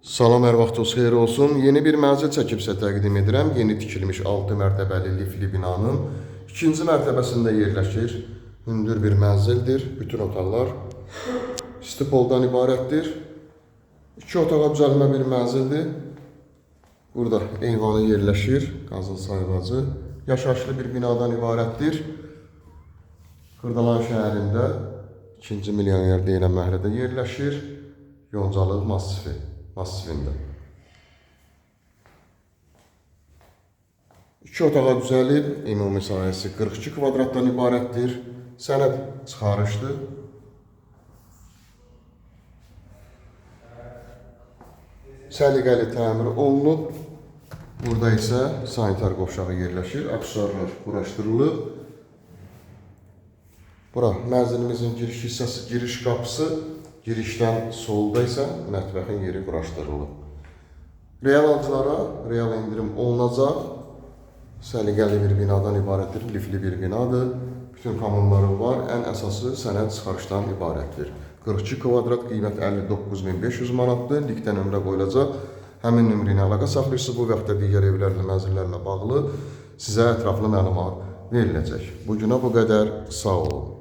Salam, hər vaxtınız xeyir olsun. Yeni bir mənzil çəkib sizə təqdim edirəm. Yeni tikilmiş 6 mərtəbəli lifli binanın ikinci mərtəbəsində yerləşir. Hündür bir mənzildir. Bütün otaqlar istipoldan ibarətdir. İki otağa düzəlmə bir mənzildir. Burada eyvanı yerləşir, qazın sayğacı. Yaşayışlı bir binadan ibarətdir. Xırdalan şəhərində ikinci milyoner deyilən məhəllədə yerləşir. Yoncalıq massivində. İki otağa düzəlib, ümumi sahəsi 42 kvadratdan ibarətdir. Sənəd çıxarışdır. Səliqəli təmir olunub. Burada isə sanitar qovşağı yerləşir. Aksesuarlar quraşdırılıb. Bura mənzilimizin giriş hissəsi, giriş qapısı. Girişdən solda isə mətbəxin yeri quraşdırılıb. Real alıcılara real endirim olunacaq. Səliqəli bir binadan ibarətdir, lifli bir binadır. Bütün kommunları var. Ən əsası sənəd çıxarışdan ibarətdir. 42 kvadrat, qiymət 59.500 manatdır. Linkdə nömrə qoyulacaq. Həmin nömrə ilə əlaqə saxlayırsınız. Bu vaxtda digər evlərlə, mənzillərlə bağlı sizə ətraflı məlumat veriləcək. Bu günə bu qədər. Sağ olun.